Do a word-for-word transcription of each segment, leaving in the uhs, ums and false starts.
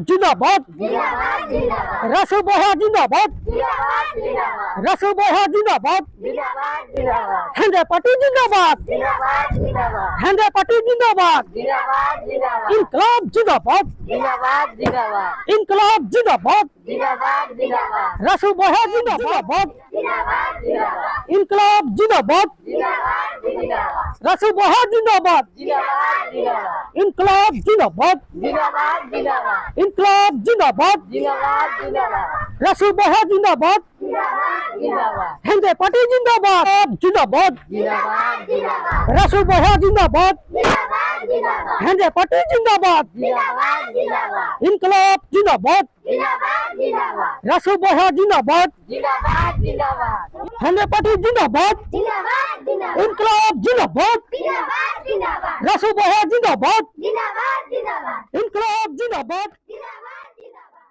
ᱡᱤᱱᱫᱟᱵᱟᱫ᱾ ᱡᱤᱱᱫᱟᱵᱟᱫ, ᱡᱤᱱᱫᱟᱵᱟᱫ᱾ ᱨᱟᱥᱩ ᱵᱚᱭᱦᱟ ᱡᱤᱱᱫᱟᱵᱟᱫ᱾ ᱡᱤᱱᱫᱟᱵᱟᱫ, ᱡᱤᱱᱫᱟᱵᱟᱫ᱾ ᱨᱟᱥᱩ ᱵᱚᱭᱦᱟ ᱡᱤᱱᱫᱟᱵᱟᱫ᱾ ᱡᱤᱱᱫᱟᱵᱟᱫ, ᱡᱤᱱᱫᱟᱵᱟᱫ᱾ ᱦᱮᱸᱫᱮ ᱯᱟᱴᱤ ᱡᱤᱱᱫᱟᱵᱟᱫ᱾ ᱡᱤᱱᱫᱟᱵᱟᱫ, ᱡᱤᱱᱫᱟᱵᱟᱫ᱾ ᱦᱮᱸᱫᱮ ᱯᱟᱴᱤ ᱡᱤᱱᱫᱟᱵᱟᱫ᱾ ᱡᱤᱱᱫᱟᱵᱟᱫ, ᱡᱤᱱᱫᱟᱵᱟᱫ᱾ ᱤᱱᱠᱞᱟᱵ ᱡᱤᱱᱫᱟᱵᱟᱫ᱾ ᱡᱤᱱᱫᱟᱵᱟᱫ, ᱡᱤᱱᱫᱟᱵᱟᱫ᱾ ᱤᱱᱠᱞᱟᱵ ᱡᱤᱱᱫᱟᱵᱟᱫ᱾ ᱡᱤᱱᱫᱟᱵᱟᱫ, ᱡᱤᱱᱫᱟᱵᱟᱫ᱾ ᱨᱟᱥᱩ ᱵᱚᱭᱦᱟ ᱡᱤᱱᱫᱟᱵᱟᱫ᱾ ᱡᱤᱱᱫᱟᱵᱟᱫ, ᱡᱤᱱᱫᱟᱵᱟᱫ᱾ ᱤᱱᱠᱞᱟᱵ ᱡᱤᱱᱫᱟᱵᱟᱫ᱾ ᱡᱤᱱᱫᱟᱵᱟᱫ, ᱡᱤᱱᱫᱟᱵᱟᱫ᱾ ᱨᱟᱥᱩ ᱵᱚᱭᱦᱟ ᱡᱤᱱᱫᱟᱵᱟᱫ᱾ ᱡᱤᱱᱫᱟᱵᱟᱫ, ᱡᱤᱱᱫᱟᱵᱟᱫ᱾ ᱤᱱᱠᱞᱟᱵ ᱡᱤᱱᱫᱟᱵᱟᱫ᱾ ᱡᱤᱱᱫᱟᱵᱟᱫ, ᱡᱤᱱᱫᱟᱵᱟᱫ᱾ ᱤᱱᱠᱞᱟᱵ ᱡᱤᱱᱫᱟᱵᱟᱫ᱾ ᱡᱤᱱᱫᱟᱵᱟᱫ, ᱡᱤᱱᱫᱟᱵᱟᱫ᱾ ᱨᱟᱥᱩ ᱵᱚᱭᱦᱟ ᱡᱤᱱᱫᱟᱵᱟᱫ᱾ ᱡᱤᱱᱫᱟᱵᱟᱫ, ᱡᱤᱱᱫᱟᱵᱟᱫ᱾ ᱦᱮᱸᱫᱮ ᱯᱟᱴᱤ ᱡᱤᱱᱫᱟᱵᱟᱫ᱾ ᱡᱤᱱᱫᱟᱵᱟᱫ᱾ ᱡᱤᱱᱫᱟᱵᱟᱫ, ᱡᱤᱱᱫᱟᱵᱟᱫ᱾ ᱨᱟᱥᱩ ᱵᱚᱭᱦᱟ ᱡᱤᱱᱫᱟᱵᱟᱫ᱾ ᱡᱤᱱᱫᱟᱵᱟᱫ, ᱡᱤᱱᱫᱟᱵᱟᱫ᱾ ᱦᱮᱸᱫᱮ ᱯᱟᱴᱤ ᱡᱤᱱᱫᱟᱵᱟᱫ᱾ ᱡᱤᱱᱫᱟᱵᱟᱫ, ᱡᱤᱱᱫᱟᱵᱟᱫ᱾ ᱤᱱᱠᱞᱟᱵ ᱡᱤᱱᱫᱟᱵᱟᱫ᱾ ᱡᱤᱱᱫᱟᱵᱟᱫ, ᱡᱤᱱᱫᱟᱵᱟᱫ᱾ ᱨᱟᱥᱩ ᱵᱚᱭᱦᱟ ᱡᱤᱱᱫᱟᱵᱟᱫ᱾ ᱡᱤᱱᱫᱟᱵᱟᱫ, ᱡᱤᱱᱫᱟᱵᱟᱫ᱾ ᱦᱮᱸᱫᱮ ᱯᱟᱴᱤ ᱡᱤᱱᱫᱟᱵᱟᱫ᱾ ᱡᱤᱱᱫᱟᱵᱟᱫ, ᱡᱤᱱᱫᱟᱵᱟᱫ᱾ ᱤᱱᱠᱞᱟᱵ ᱡᱤᱱᱫᱟᱵᱟᱫ᱾ ᱡᱤᱱᱫᱟᱵᱟᱫ, ᱡᱤᱱᱫᱟᱵᱟᱫ᱾ ᱨᱟᱥᱩ ᱵᱚᱭᱦᱟ ᱡᱤᱱᱫᱟᱵᱟᱫ᱾ ᱡᱤᱱᱫᱟᱵᱟᱫ, ᱡᱤᱱᱫᱟᱵᱟᱫ᱾ ᱤᱱᱠᱞᱟᱵ ᱡᱤᱱᱫᱟᱵᱟᱫ᱾ ᱡᱤᱱᱫᱟᱵᱟᱫ, ᱡᱤᱱᱫᱟᱵᱟᱫ᱾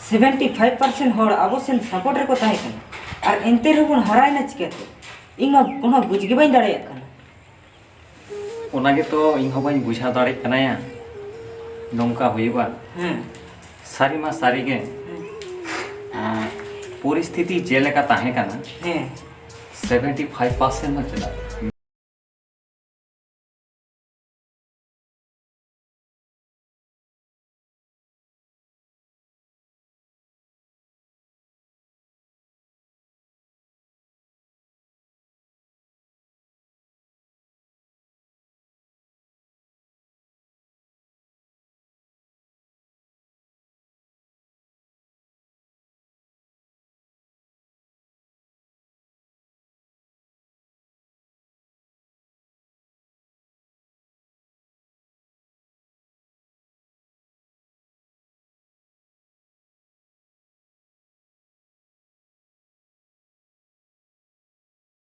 ᱥᱮᱵᱷᱮᱱᱴᱤ ᱯᱷᱟᱭᱤᱵᱷ ᱯᱟᱨᱥᱮᱱᱴ ᱦᱚᱲ ᱟᱵᱚ ᱥᱮᱱ ᱥᱟᱯᱳᱨᱴ ᱨᱮᱠᱚ ᱛᱟᱦᱮᱸ ᱠᱟᱱᱟ, ᱟᱨ ᱮᱱᱛᱮ ᱨᱮᱦᱚᱸ ᱵᱚᱱ ᱦᱟᱨᱟᱭᱮᱱᱟ ᱪᱤᱠᱟᱹᱛᱮ? ᱤᱧ ᱢᱟ ᱠᱳᱱᱳ ᱵᱩᱡᱽ ᱜᱮ ᱵᱟᱹᱧ ᱫᱟᱲᱮᱭᱟᱜ ᱠᱟᱱᱟ᱾ ᱚᱱᱟ ᱜᱮᱛᱚ ᱤᱧ ᱦᱚᱸ ᱵᱟᱹᱧ ᱵᱩᱡᱷᱟᱹᱣ ᱫᱟᱲᱮᱭᱟᱜ ᱠᱟᱱᱟ ᱭᱟ, ᱱᱚᱝᱠᱟ ᱦᱩᱭᱩᱜᱼᱟ᱾ ᱦᱮᱸ᱾ ᱥᱟᱹᱨᱤ ᱢᱟ ᱥᱟᱹᱨᱤ ᱜᱮ᱾ ᱦᱮᱸ᱾ ᱟᱨ ᱯᱚᱨᱤᱥᱛᱷᱤᱛᱤ ᱡᱮᱞᱮᱠᱟ ᱛᱟᱦᱮᱸ ᱠᱟᱱᱟ, ᱦᱮᱸ᱾ ᱥᱮᱵᱷᱮᱱᱴᱤ ᱯᱷᱟᱭᱤᱵᱷ ᱯᱟᱨᱥᱮᱱᱴ ᱢᱟ ᱪᱮᱫᱟᱜ?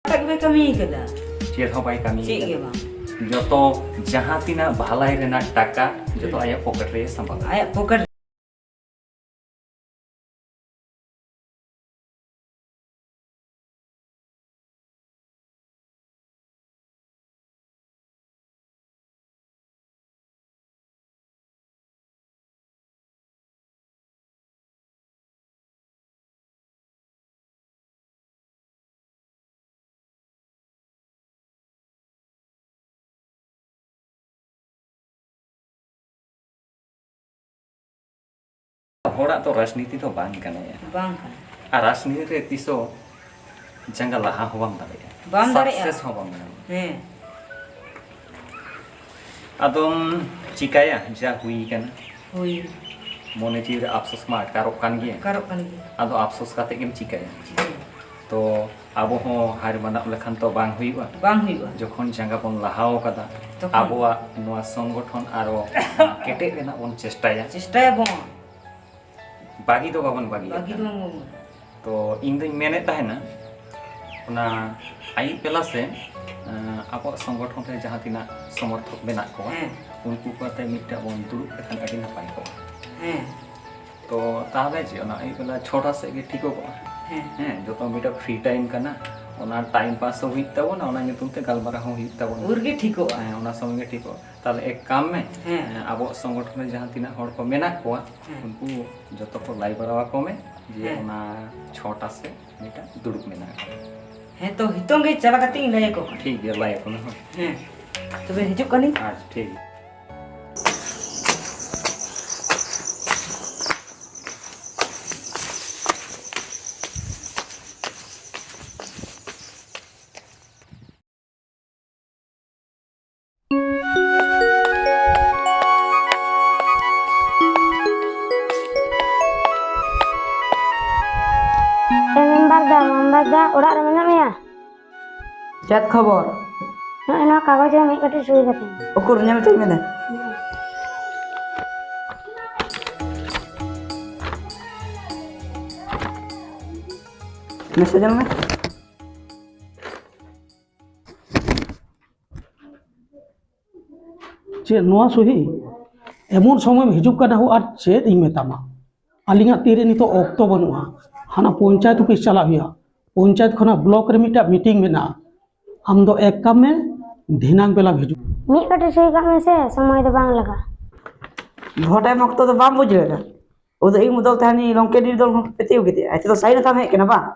ᱚᱠᱟᱴᱟᱜ ᱜᱮ ᱵᱟᱭ ᱠᱟᱹᱢᱤ ᱠᱟᱫᱟ᱾ ᱪᱮᱫ ᱦᱚᱸ ᱵᱟᱭ ᱠᱟᱹᱢᱤ ᱪᱮᱫ ᱠᱟᱫᱟ᱾ ᱜᱮ ᱵᱟᱝ᱾ ᱡᱚᱛᱚ ᱡᱟᱦᱟᱸ ᱛᱤᱱᱟᱹᱜ ᱵᱷᱟᱞᱟᱭ ᱨᱮᱱᱟᱜ ᱴᱟᱠᱟ, ᱡᱚᱛᱚ ᱦᱩᱸ᱾ ᱟᱭᱟᱜ ᱯᱚᱠᱮᱴ ᱨᱮ ᱥᱟᱢᱵᱟᱣ᱾ ᱟᱭᱟᱜ ᱯᱚᱠᱮᱴ᱾ ᱦᱚᱲᱟᱜ ᱫᱚ ᱨᱟᱡᱽᱱᱤᱛᱤ ᱫᱚ ᱵᱟᱝ ᱜᱟᱱᱚᱜᱼᱟ᱾ ᱵᱟᱝ ᱠᱟᱱᱟ᱾ ᱟᱨ ᱨᱟᱡᱽᱱᱤᱛᱤ ᱨᱮ ᱛᱤᱥ ᱦᱚᱸ ᱡᱟᱸᱜᱟ ᱞᱟᱦᱟ ᱦᱚᱸ ᱵᱟᱢ ᱫᱟᱲᱮᱭᱟᱜᱼᱟ᱾ ᱵᱟᱢ ᱫᱟᱲᱮᱭᱟᱜᱼᱟ᱾ Success ᱦᱚᱸ ᱵᱟᱢ ᱧᱟᱢᱟ᱾ ᱦᱮᱸ᱾ ᱟᱫᱚᱢ ᱪᱤᱠᱟᱹᱭᱟ, ᱡᱟ ᱦᱩᱭ ᱠᱟᱱᱟ᱾ ᱦᱩᱭ᱾ ᱢᱚᱱᱮ ᱡᱤᱣᱤ ᱨᱮ ᱟᱯᱥᱳᱥ ᱢᱟ ᱟᱴᱠᱟᱨᱚᱜ ᱠᱟᱱ ᱜᱮᱭᱟ᱾ ᱟᱴᱠᱟᱨᱚᱜ ᱠᱟᱱ ᱜᱮᱭᱟ᱾ ᱟᱫᱚ ᱟᱯᱥᱳᱥ ᱠᱟᱛᱮ ᱜᱮᱢ ᱪᱤᱠᱟᱹᱭᱟ? ᱪᱤᱠᱟᱹᱭᱟ? ᱛᱚ ᱟᱵᱚ ᱦᱚᱸ ᱦᱟᱨ ᱢᱟᱱᱟᱜ ᱞᱮᱠᱷᱟᱱ ᱛᱚ ᱵᱟᱝ ᱦᱩᱭᱩᱜᱼᱟ᱾ ᱵᱟᱝ ᱦᱩᱭᱩᱜᱼᱟ᱾ ᱡᱚᱠᱷᱚᱱ ᱡᱟᱸᱜᱟ ᱵᱚᱱ ᱞᱟᱦᱟᱣ ᱠᱟᱫᱟ, ᱛᱚᱠᱷᱚᱱ ᱟᱵᱚᱣᱟᱜ ᱱᱚᱣᱟ ᱥᱚᱝᱜᱚᱴᱷᱚᱱ ᱟᱨᱚ ᱠᱮᱴᱮᱡ ᱨᱮᱱᱟᱜ ᱵᱚᱱ ᱪᱮᱥᱴᱟᱭᱟ᱾ ᱪᱮᱥᱴᱟᱭᱟᱵᱚᱱ᱾ ᱵᱟᱹᱜᱤ ᱫᱚ ᱵᱟᱵᱚᱱ ᱵᱟᱹᱜᱤᱭᱟ᱾ ᱵᱟᱹᱜᱤ ᱫᱚ ᱵᱟᱵᱚᱱ ᱵᱟᱹᱜᱤᱭᱟ᱾ ᱛᱚ ᱤᱧ ᱫᱩᱧ ᱢᱮᱱᱮᱫ ᱛᱟᱦᱮᱱᱟ, ᱚᱱᱟ ᱟᱹᱭᱩᱵ ᱵᱮᱞᱟ ᱥᱮ, ᱮᱸ, ᱟᱵᱚᱣᱟᱜ ᱥᱚᱝᱜᱚᱴᱷᱚᱱ ᱨᱮ ᱡᱟᱦᱟᱸ ᱛᱤᱱᱟᱹᱜ ᱥᱚᱢᱚᱨᱛᱷᱚᱠ ᱢᱮᱱᱟᱜ ᱠᱚᱣᱟ, ᱦᱮᱸ᱾ ᱩᱱᱠᱩ ᱠᱚ ᱟᱛᱮ ᱢᱤᱫᱴᱟᱝ ᱵᱚᱱ ᱫᱩᱲᱩᱵ ᱞᱮᱠᱷᱟᱱ ᱟᱹᱰᱤ ᱱᱟᱯᱟᱭ ᱠᱚᱜᱼᱟ᱾ ᱦᱮᱸ᱾ ᱛᱚ ᱛᱟᱦᱚᱞᱮ ᱪᱮᱫ, ᱚᱱᱟ ᱟᱹᱭᱩᱵ ᱵᱮᱞᱟ ᱪᱷᱚᱴᱟ ᱥᱮᱫ ᱜᱮ ᱴᱷᱤᱠᱚᱜᱚᱜᱼᱟ? ᱦᱮᱸ᱾ ᱦᱮᱸ, ᱡᱚᱛᱚ ᱢᱤᱫᱴᱟᱝ ᱯᱷᱨᱤ ᱴᱟᱭᱤᱢ ᱠᱟᱱᱟ, ᱚᱱᱟ ᱴᱟᱭᱤᱢ ᱯᱟᱥ ᱦᱚᱸ ᱦᱩᱭᱩᱜ ᱛᱟᱵᱚᱱᱟ, ᱚᱱᱟ ᱧᱩᱛᱩᱢ ᱛᱮ ᱜᱟᱞᱢᱟᱨᱟᱣ ᱦᱚᱸ ᱦᱩᱭᱩᱜ ᱛᱟᱵᱚᱱᱟ᱾ ᱩᱨ ᱜᱮ ᱴᱷᱤᱠᱚᱜᱼᱟ᱾ ᱦᱮᱸ, ᱚᱱᱟ ᱥᱚᱢᱚᱭ ᱜᱮ ᱴᱷᱤᱠᱚᱜᱼᱟ᱾ ᱛᱟᱦᱚᱞᱮ ᱮᱠ ᱠᱟᱢ ᱢᱮ, ᱦᱮᱸ᱾ ᱦᱮᱸ, ᱟᱵᱚᱣᱟᱜ ᱥᱚᱝᱜᱚᱴᱷᱚᱱ ᱨᱮ ᱡᱟᱦᱟᱸ ᱛᱤᱱᱟᱹᱜ ᱦᱚᱲ ᱠᱚ ᱢᱮᱱᱟᱜ ᱠᱚᱣᱟ, ᱦᱮᱸ᱾ ᱩᱱᱠᱩ ᱡᱚᱛᱚ ᱠᱚ ᱞᱟᱹᱭ ᱵᱟᱲᱟ ᱟᱠᱚ ᱢᱮ ᱡᱮ ᱦᱮᱸ᱾ ᱚᱱᱟ ᱪᱷᱚᱴᱟ ᱥᱮᱫ ᱢᱤᱫᱴᱟᱝ ᱫᱩᱲᱩᱵ ᱢᱮᱱᱟᱜ ᱟᱠᱟᱫᱟ᱾ ᱦᱮᱸ, ᱛᱚ ᱦᱤᱛᱚᱝ ᱜᱮ ᱪᱟᱞᱟᱣ ᱠᱟᱛᱮ ᱤᱧ ᱞᱟᱹᱭ ᱟᱠᱚ ᱠᱟᱱᱟ᱾ ᱴᱷᱤᱠ ᱜᱮᱭᱟ, ᱞᱟᱹᱭ ᱟᱠᱚ ᱢᱮ, ᱦᱳᱭ᱾ ᱦᱮᱸ, ᱛᱚᱵᱮ ᱦᱤᱡᱩᱜ ᱠᱟᱹᱱᱟᱹᱧ᱾ ᱟᱪᱪᱷᱟ, ᱴᱷᱤᱠ ᱜᱮᱭᱟ᱾ ᱮ ᱢᱮᱢᱵᱟᱨ ᱫᱟ, ᱢᱮᱢᱵᱟᱨ ᱫᱟ, ᱚᱲᱟᱜ ᱨᱮ ᱢᱮᱱᱟᱜ ᱢᱮᱭᱟ? ᱪᱮᱫ ᱠᱷᱚᱵᱚᱨ? ᱱᱚᱜᱼᱚᱭ ᱱᱚᱣᱟ ᱠᱟᱜᱚᱡᱽ ᱨᱮ ᱢᱤᱫ ᱠᱟᱹᱴᱤᱡ ᱥᱩᱭ ᱠᱟᱛᱮ᱾ ᱩᱠᱩᱨ, ᱧᱮᱞ ᱦᱚᱪᱚᱧ ᱢᱮ ᱫᱮ᱾ ᱢᱮᱥᱮᱡᱽ ᱧᱮᱞ ᱢᱮ᱾ ᱪᱮᱫ ᱱᱚᱣᱟ ᱥᱩᱦᱤ? ᱮᱢᱚᱱ ᱥᱚᱢᱚᱭᱮᱢ ᱦᱤᱡᱩᱜ ᱠᱟᱱᱟ ᱦᱳ, ᱟᱨ ᱪᱮᱫ ᱤᱧ ᱢᱮᱛᱟᱢᱟ? ᱟᱹᱞᱤᱧᱟᱜ ᱛᱤᱨᱮ ᱱᱤᱛᱚᱜ ᱚᱠᱛᱚ ᱵᱟᱹᱱᱩᱜᱼᱟ᱾ ᱦᱟᱱᱟ ᱯᱚᱧᱪᱟᱭᱮᱛ ᱚᱯᱷᱤᱥ ᱪᱟᱞᱟᱜ ᱦᱩᱭᱩᱜᱼᱟ᱾ ᱯᱚᱧᱪᱟᱭᱮᱛ ᱠᱷᱚᱱᱟᱜ ᱵᱞᱚᱠ ᱨᱮ ᱢᱤᱫᱴᱟᱝ ᱢᱤᱴᱤᱝ ᱢᱮᱱᱟᱜᱼᱟ᱾ ᱟᱢ ᱫᱚ ᱮᱠ ᱠᱟᱢ ᱢᱮ, ᱫᱷᱤᱱᱟᱝ ᱵᱮᱞᱟᱢ ᱦᱤᱡᱩᱜ᱾ ᱢᱤᱫ ᱠᱟᱹᱴᱤᱡ ᱥᱩᱭ ᱠᱟᱜ ᱢᱮᱥᱮ, ᱥᱚᱢᱚᱭ ᱫᱚ ᱵᱟᱝ ᱞᱟᱜᱟᱜᱼᱟ᱾ ᱵᱷᱳᱴ ᱮᱢ ᱚᱠᱛᱚ ᱫᱚ ᱵᱟᱢ ᱵᱩᱡᱽ ᱞᱮᱫᱟ? ᱩᱫᱚ ᱤᱧ ᱢᱩᱫᱚᱞ ᱛᱟᱦᱮᱱᱤ ᱞᱚᱝᱠᱮᱰᱤ ᱫᱚᱞ ᱦᱚᱸ ᱯᱟᱹᱛᱭᱟᱹᱣ ᱠᱮᱫᱮᱭᱟ᱾ ᱟᱡ ᱛᱮᱫᱚ ᱥᱟᱭᱤᱱ ᱦᱟᱛᱟᱣ ᱦᱮᱡ ᱠᱟᱱᱟ ᱵᱟᱝ?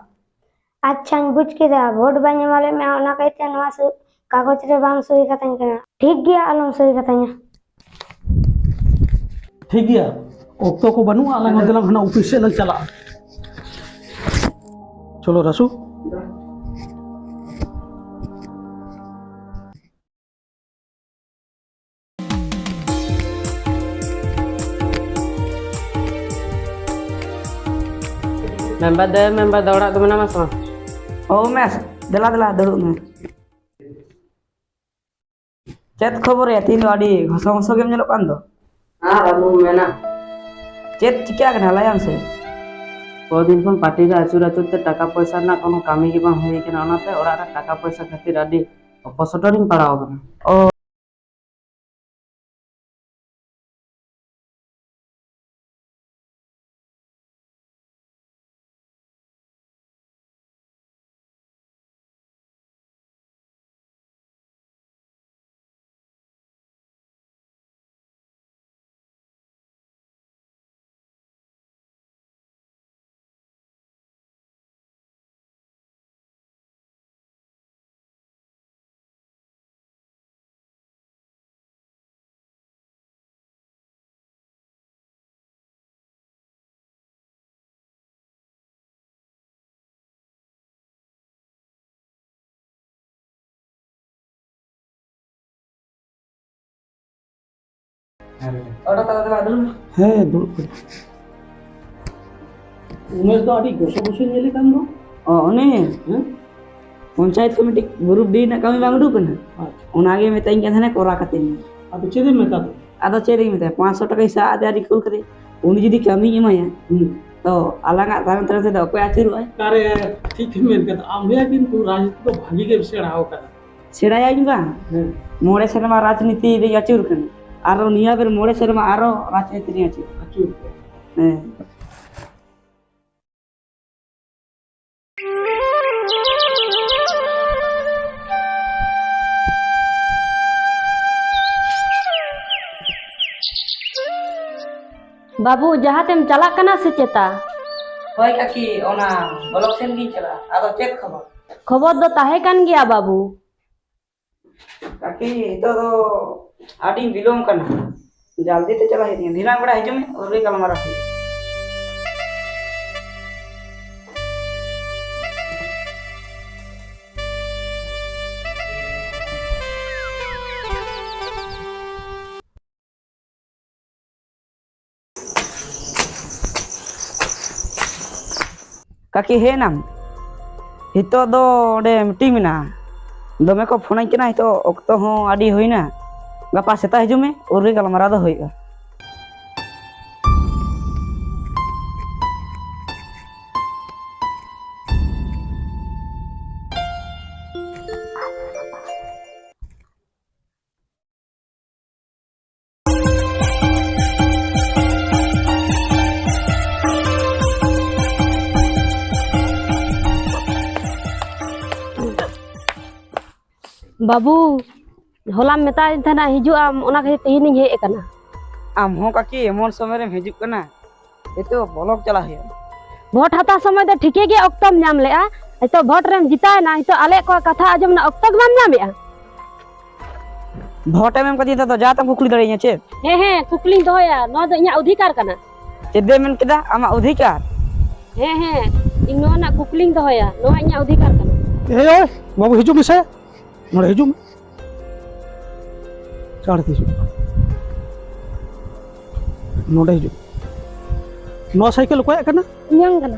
ᱟᱪᱪᱷᱟᱧ ᱵᱩᱡᱽ ᱠᱮᱫᱟ, ᱵᱷᱳᱴ ᱵᱟᱹᱧ ᱮᱢᱟᱞᱮᱫ ᱢᱮᱭᱟ, ᱚᱱᱟ ᱠᱟᱭᱛᱮ ᱱᱚᱣᱟ ᱥᱩ-, ᱠᱟᱜᱚᱡᱽ ᱨᱮ ᱵᱟᱢ ᱥᱩᱭ ᱠᱟᱛᱟᱧ ᱠᱟᱱᱟ᱾ ᱴᱷᱤᱠ ᱜᱮᱭᱟ, ᱟᱞᱚᱢ ᱥᱩᱭ ᱠᱟᱛᱟᱧᱟ᱾ ᱴᱷᱤᱠ ᱜᱮᱭᱟ, ᱚᱠᱛᱚ ᱠᱚ ᱵᱟᱹᱱᱩᱜᱼᱟ, ᱟᱞᱟᱝ ᱦᱚᱸ ᱫᱮᱞᱟᱝ ᱦᱟᱱᱟ ᱚᱯᱷᱤᱥ ᱥᱮᱫ ᱞᱟᱝ ᱪᱟᱞᱟᱜᱼᱟ᱾ ᱪᱚᱞᱚ ᱨᱟᱥᱩ᱾ ᱢᱮᱢᱵᱟᱨ ᱫᱚ, ᱢᱮᱢᱵᱟᱨ ᱫᱚ ᱚᱲᱟᱜ ᱫᱚ ᱢᱮᱱᱟᱢᱟ ᱥᱮ ᱵᱟᱝ? ᱚ ᱩᱢᱮᱥ, ᱫᱮᱞᱟ ᱫᱮᱞᱟ ᱫᱩᱲᱩᱵ ᱢᱮ᱾ ᱪᱮᱫ ᱠᱷᱚᱵᱚᱨ ᱭᱟ? ᱛᱮᱦᱮᱧ ᱫᱚ ᱟᱹᱰᱤ ᱜᱷᱚᱥᱚ ᱜᱷᱚᱥᱚ ᱜᱮᱢ ᱧᱮᱞᱚᱜ ᱠᱟᱱ ᱫᱚ᱾ ᱟᱨ ᱟᱞᱚᱢ ᱢᱮᱱᱟ᱾ ᱪᱮᱫ ᱪᱤᱠᱟᱹ ᱠᱟᱱᱟ ᱞᱟᱹᱭᱟᱢ ᱥᱮ? ᱠᱚᱫᱤᱱ ᱠᱷᱚᱱ ᱯᱟᱨᱴᱤ ᱨᱮ ᱟᱹᱪᱩᱨ ᱟᱹᱪᱩᱨ ᱛᱮ ᱴᱟᱠᱟ ᱯᱚᱭᱥᱟ ᱨᱮᱱᱟᱜ ᱠᱳᱱᱳ ᱠᱟᱹᱢᱤ ᱜᱮ ᱵᱟᱝ ᱦᱩᱭ ᱠᱟᱱᱟ, ᱚᱱᱟᱛᱮ ᱚᱲᱟᱜ ᱨᱮ ᱴᱟᱠᱟ ᱯᱚᱭᱥᱟ ᱠᱷᱟᱹᱛᱤᱨ ᱟᱹᱰᱤ ᱚᱯᱚᱥᱚᱴᱚᱨᱤᱧ ᱯᱟᱲᱟᱣ ᱟᱠᱟᱱᱟ᱾ ᱚ᱾ ᱚᱰᱚᱠ ᱠᱟᱛᱮ ᱫᱚ ᱫᱩᱲᱩᱵ ᱢᱮ᱾ ᱦᱮᱸ, ᱫᱩᱲᱩᱵ ᱠᱟᱱᱟ᱾ ᱩᱢᱮᱥ ᱫᱚ ᱟᱹᱰᱤ ᱜᱚᱥᱚ ᱜᱚᱥᱚ ᱧᱮᱞᱮ ᱠᱟᱱ ᱫᱚ᱾ ᱚ, ᱩᱱᱤ? ᱦᱮᱸ? ᱯᱚᱧᱪᱟᱭᱮᱛ ᱠᱚᱢᱤᱴᱤ ᱜᱨᱩᱯ ᱰᱤ ᱨᱮᱱᱟᱜ ᱠᱟᱹᱢᱤ ᱵᱟᱝ ᱩᱰᱩᱠ ᱠᱟᱱᱟ? ᱟᱪᱪᱷᱟ᱾ ᱚᱱᱟᱜᱮ ᱢᱮᱛᱟᱧ ᱠᱟᱱ ᱛᱟᱦᱮᱱᱟ, ᱠᱚᱨᱟᱣ ᱠᱟᱛᱮᱧ ᱢᱮ᱾ ᱟᱫᱚ ᱪᱮᱫ ᱮᱢ ᱢᱮᱛᱟ ᱫᱮᱭᱟ? ᱟᱫᱚ ᱪᱮᱫ ᱤᱧ ᱢᱮᱛᱟᱭᱟ, ᱯᱟᱸᱪᱥᱚ ᱴᱟᱠᱟᱧ ᱥᱟᱵ ᱟᱫᱮᱭᱟ ᱟᱨᱤᱧ ᱠᱩᱞ ᱠᱟᱫᱮᱭᱟ᱾ ᱩᱱᱤ ᱡᱩᱫᱤ ᱠᱟᱹᱢᱤᱧ ᱮᱢᱟᱭᱟ, ᱦᱩᱸ᱾ ᱛᱚ ᱟᱞᱟᱝᱟᱜ ᱛᱟᱭᱚᱢ ᱛᱟᱭᱚᱢ ᱛᱮᱫᱚ ᱚᱠᱚᱭ ᱟᱹᱪᱩᱨᱚᱜᱼᱟᱭ? ᱚᱠᱟᱨᱮ ᱴᱷᱤᱠ ᱮᱢ ᱢᱮᱱ ᱠᱟᱫᱟ, ᱟᱢ ᱦᱚᱸ ᱠᱤᱱᱛᱩ ᱨᱟᱡᱽᱱᱤᱛᱤ ᱫᱚ ᱵᱷᱟᱜᱤ ᱜᱮᱢ ᱥᱮᱬᱟ ᱟᱠᱟᱫᱟ᱾ ᱥᱮᱬᱟᱭᱟᱹᱧ ᱵᱟᱝ? ᱦᱮᱸ᱾ ᱢᱚᱬᱮ ᱥᱮᱨᱢᱟ ᱨᱟᱡᱽᱱᱤᱛᱤ ᱨᱤᱧ ᱟᱹᱪᱩᱨ ᱠᱟᱱᱟ, ᱟᱨᱚ ᱱᱤᱭᱟᱹ ᱵᱮᱨ ᱢᱚᱬᱮ ᱥᱮᱨᱢᱟ ᱟᱨᱚ ᱨᱟᱡᱽᱱᱤᱛᱤ ᱨᱤᱧ ᱟᱹᱪᱩᱨ ᱠᱟᱱᱟ᱾ ᱟᱹᱪᱩᱨ ᱠᱟᱱᱟ᱾ ᱦᱮᱸ᱾ ᱵᱟᱹᱵᱩ, ᱡᱟᱦᱟᱸ ᱛᱮᱢ ᱪᱟᱞᱟᱜ ᱠᱟᱱᱟ ᱥᱮ ᱪᱮᱛᱟ? ᱦᱳᱭ ᱠᱟᱠᱤ, ᱚᱱᱟ ᱵᱞᱚᱠ ᱥᱮᱱ ᱜᱤᱧ ᱪᱟᱞᱟᱜᱼᱟ᱾ ᱟᱫᱚ ᱪᱮᱫ ᱠᱷᱚᱵᱚᱨ? ᱠᱷᱚᱵᱚᱨ ᱫᱚ ᱛᱟᱦᱮᱸ ᱠᱟᱱ ᱜᱮᱭᱟ ᱵᱟᱹᱵᱩ᱾ ᱠᱟᱠᱤ, ᱱᱤᱛᱚᱜ ᱫᱚ ᱟᱹᱰᱤᱧ ᱵᱤᱞᱚᱢ ᱠᱟᱱᱟ᱾ ᱡᱟᱞᱫᱤ ᱛᱮ ᱪᱟᱞᱟᱜ ᱦᱩᱭᱩᱜ ᱛᱤᱧᱟ, ᱫᱷᱤᱱᱟᱹᱝ ᱵᱮᱲᱟ ᱦᱤᱡᱩᱜ ᱢᱮ, ᱩᱱ ᱨᱮᱜᱮ ᱜᱟᱞᱢᱟᱨᱟᱣ ᱦᱩᱭᱩᱜᱼᱟ᱾ ᱠᱟᱹᱠᱤ, ᱦᱮᱡ ᱮᱱᱟᱢ? ᱱᱤᱛᱚᱜ ᱫᱚ ᱚᱸᱰᱮ ᱢᱤᱴᱤᱝ ᱢᱮᱱᱟᱜᱼᱟ, ᱫᱚᱢᱮ ᱠᱚ ᱯᱷᱳᱱᱟᱹᱧ ᱠᱟᱱᱟ, ᱱᱤᱛᱚᱜ ᱚᱠᱛᱚ ᱦᱚᱸ ᱟᱹᱰᱤ ᱦᱩᱭᱱᱟ᱾ ᱜᱟᱯᱟ ᱥᱮᱛᱟᱜ ᱦᱤᱡᱩᱜ ᱢᱮ, ᱩᱱ ᱨᱮᱜᱮ ᱜᱟᱞᱢᱟᱨᱟᱣ ᱫᱚ ᱦᱩᱭᱩᱜᱼᱟ᱾ ᱵᱟᱹᱵᱩ, ᱦᱚᱞᱟᱢ ᱢᱮᱛᱟᱫᱤᱧ ᱛᱟᱦᱮᱱᱟ ᱦᱤᱡᱩᱜ ᱟᱢ, ᱚᱱᱟ ᱠᱷᱟᱹᱛᱤᱨ ᱛᱮᱦᱮᱧᱤᱧ ᱦᱮᱡ ᱟᱠᱟᱱᱟ᱾ ᱟᱢ ᱦᱚᱸ ᱠᱟᱹᱠᱤ, ᱮᱢᱚᱱ ᱥᱚᱢᱚᱭ ᱨᱮᱢ ᱦᱤᱡᱩᱜ ᱠᱟᱱᱟ, ᱱᱤᱛᱚᱜ ᱵᱞᱚᱠ ᱪᱟᱞᱟᱜ ᱦᱩᱭᱩᱜᱼᱟ᱾ ᱵᱷᱳᱴ ᱦᱟᱛᱟᱣ ᱥᱚᱢᱚᱭ ᱫᱚ ᱴᱷᱤᱠᱮ ᱜᱮ ᱚᱠᱛᱚᱢ ᱧᱟᱢ ᱞᱮᱜᱼᱟ, ᱱᱤᱛᱚᱜ ᱵᱷᱳᱴ ᱨᱮᱢ ᱡᱤᱛᱟᱹᱣ ᱮᱱᱟ, ᱱᱤᱛᱚᱜ ᱟᱞᱮ ᱠᱚᱣᱟᱜ ᱠᱟᱛᱷᱟ ᱟᱸᱡᱚᱢ ᱨᱮᱱᱟᱜ ᱚᱠᱛᱚ ᱜᱮ ᱵᱟᱢ ᱧᱟᱢᱮᱜᱼᱟ᱾ ᱵᱷᱳᱴ ᱮᱢ ᱮᱢ ᱠᱟᱛᱮ ᱱᱤᱛᱚᱜ ᱫᱚ ᱡᱟᱦᱟᱸ ᱛᱮᱢ ᱠᱩᱠᱞᱤ ᱫᱟᱲᱮᱭᱟᱹᱧᱟ ᱪᱮᱫ? ᱦᱮᱸ, ᱦᱮᱸ, ᱠᱩᱠᱞᱤᱧ ᱫᱚᱦᱚᱭᱟ, ᱱᱚᱣᱟ ᱫᱚ ᱤᱧᱟᱹᱜ ᱚᱫᱷᱤᱠᱟᱨ ᱠᱟᱱᱟ᱾ ᱪᱮᱫ ᱮᱢ ᱢᱮᱱ ᱠᱮᱫᱟ? ᱟᱢᱟᱜ ᱚᱫᱷᱤᱠᱟᱨ? ᱦᱮᱸ, ᱦᱮᱸ, ᱤᱧ ᱱᱚᱣᱟ ᱨᱮᱱᱟᱜ ᱠᱩᱠᱞᱤᱧ ᱫᱚᱦᱚᱭᱟ, ᱱᱚᱣᱟ ᱤᱧᱟᱹᱜ ᱚᱫᱷᱤᱠᱟᱨ ᱠᱟᱱᱟ᱾ ᱮ ᱳᱭ, ᱵᱟᱹᱵᱩ, ᱦᱤᱡᱩᱜ ᱢᱮᱥᱮ, ᱱᱚᱰᱮ ᱦᱤᱡᱩᱜ ᱢᱮ, ᱪᱟᱲ ᱛᱮ ᱦᱤᱡᱩᱜ ᱢᱮ, ᱱᱚᱰᱮ ᱦᱤᱡᱩᱜ ᱢᱮ᱾ ᱱᱚᱣᱟ ᱥᱟᱭᱠᱮᱞ ᱚᱠᱚᱭᱟᱜ ᱠᱟᱱᱟ? ᱤᱧᱟᱝ ᱠᱟᱱᱟ᱾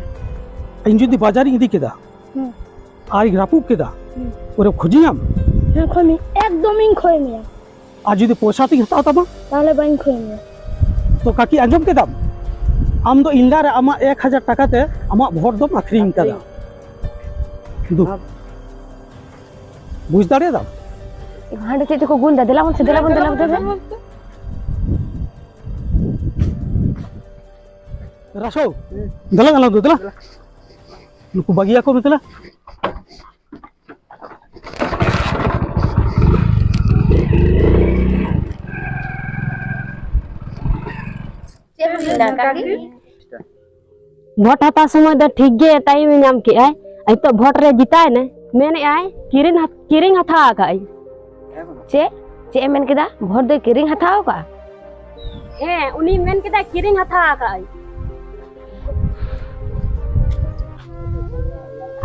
ᱤᱧ ᱡᱩᱫᱤ ᱵᱟᱡᱟᱨᱤᱧ ᱤᱫᱤ ᱠᱮᱫᱟ, ᱦᱩᱸ᱾ ᱟᱨᱤᱧ ᱨᱟᱹᱯᱩᱫ ᱠᱮᱫᱟ, ᱦᱩᱸ᱾ ᱯᱩᱨᱟᱹ ᱠᱷᱚᱡᱤᱧᱟᱢ? ᱦᱮᱸ, ᱠᱷᱚᱡ ᱢᱮ, ᱮᱠᱫᱚᱢᱤᱧ ᱠᱷᱚᱡ ᱢᱮᱭᱟ᱾ ᱟᱨ ᱡᱩᱫᱤ ᱯᱚᱭᱥᱟ ᱛᱤᱧ ᱦᱟᱛᱟᱣ ᱛᱟᱢᱟ? ᱛᱟᱦᱚᱞᱮ ᱵᱟᱹᱧ ᱠᱷᱚᱡ ᱢᱮᱭᱟ᱾ ᱛᱚ ᱠᱟᱹᱠᱤ, ᱟᱸᱡᱚᱢ ᱠᱮᱫᱟᱢ? ᱟᱢ ᱫᱚ ᱤᱧ ᱫᱟᱨᱮ ᱟᱢᱟᱜ ᱮᱠ ᱦᱟᱡᱟᱨ ᱴᱟᱠᱟ ᱛᱮ ᱟᱢᱟᱜ ᱵᱷᱳᱴ ᱫᱚᱢ ᱟᱹᱠᱷᱨᱤᱧ ᱠᱟᱫᱟ᱾ ᱫᱩ᱾ ᱵᱩᱡᱽ ᱫᱟᱲᱮᱭᱟᱫᱟᱢ? ᱦᱟᱸᱰᱮ ᱪᱮᱫ ᱪᱚᱠᱚ ᱜᱩᱞ ᱫᱟ, ᱫᱮᱞᱟ ᱵᱚᱱ ᱥᱮ, ᱫᱮᱞᱟ ᱵᱚᱱ, ᱫᱮᱞᱟ ᱵᱚᱱ, ᱫᱮᱞᱟ ᱵᱚᱱ᱾ ᱨᱟᱥᱳ, ᱫᱮᱞᱟ, ᱫᱮᱞᱟ, ᱫᱮᱞᱟ᱾ ᱱᱩᱠᱩ ᱵᱟᱹᱜᱤᱭᱟᱠᱚ ᱢᱮ, ᱫᱮᱞᱟ᱾ ᱪᱮᱫ ᱦᱩᱭᱱᱟ ᱠᱟᱹᱠᱤ? ᱵᱷᱳᱴ ᱦᱟᱛᱟᱣ ᱥᱚᱢᱚᱭ ᱫᱚ ᱴᱷᱤᱠ ᱜᱮ ᱴᱟᱭᱤᱢ ᱮ ᱧᱟᱢ ᱠᱮᱜᱼᱟᱭ, ᱱᱤᱛᱚᱜ ᱵᱷᱳᱴ ᱨᱮ ᱡᱤᱛᱟᱹᱣ ᱮᱱᱟᱭ, ᱢᱮᱱᱮᱜᱼᱟᱭ ᱠᱤᱨᱤᱧ ᱦᱟᱛ-, ᱠᱤᱨᱤᱧ ᱦᱟᱛᱟᱣ ᱟᱠᱟᱫ ᱟᱹᱧ᱾ ᱪᱮᱫ? ᱪᱮᱫ ᱮ ᱢᱮᱱ ᱠᱮᱫᱟ? ᱵᱷᱳᱴ ᱫᱚᱭ ᱠᱤᱨᱤᱧ ᱦᱟᱛᱟᱣ ᱟᱠᱟᱫᱼᱟ? ᱦᱮᱸ, ᱩᱱᱤ ᱢᱮᱱ ᱠᱮᱫᱟᱭ ᱠᱤᱨᱤᱧ ᱦᱟᱛᱟᱣ ᱟᱠᱟᱫ ᱟᱹᱧ᱾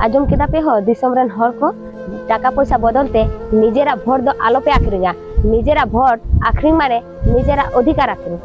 ᱟᱸᱡᱚᱢ ᱠᱮᱫᱟ ᱯᱮ ᱦᱚ, ᱫᱤᱥᱚᱢ ᱨᱮᱱ ᱦᱚᱲ ᱠᱚ, ᱴᱟᱠᱟ ᱯᱚᱭᱥᱟ ᱵᱚᱫᱚᱞ ᱛᱮ ᱱᱤᱡᱮᱨᱟᱜ ᱵᱷᱳᱴ ᱫᱚ ᱟᱞᱚᱯᱮ ᱟᱹᱠᱷᱨᱤᱧᱟ᱾ ᱱᱤᱡᱮᱨᱟᱜ ᱵᱷᱳᱴ ᱟᱹᱠᱷᱨᱤᱧ ᱢᱟᱱᱮ ᱱᱤᱡᱮᱨᱟᱜ ᱚᱫᱷᱤᱠᱟᱨ ᱟᱹᱠᱷᱨᱤᱧ᱾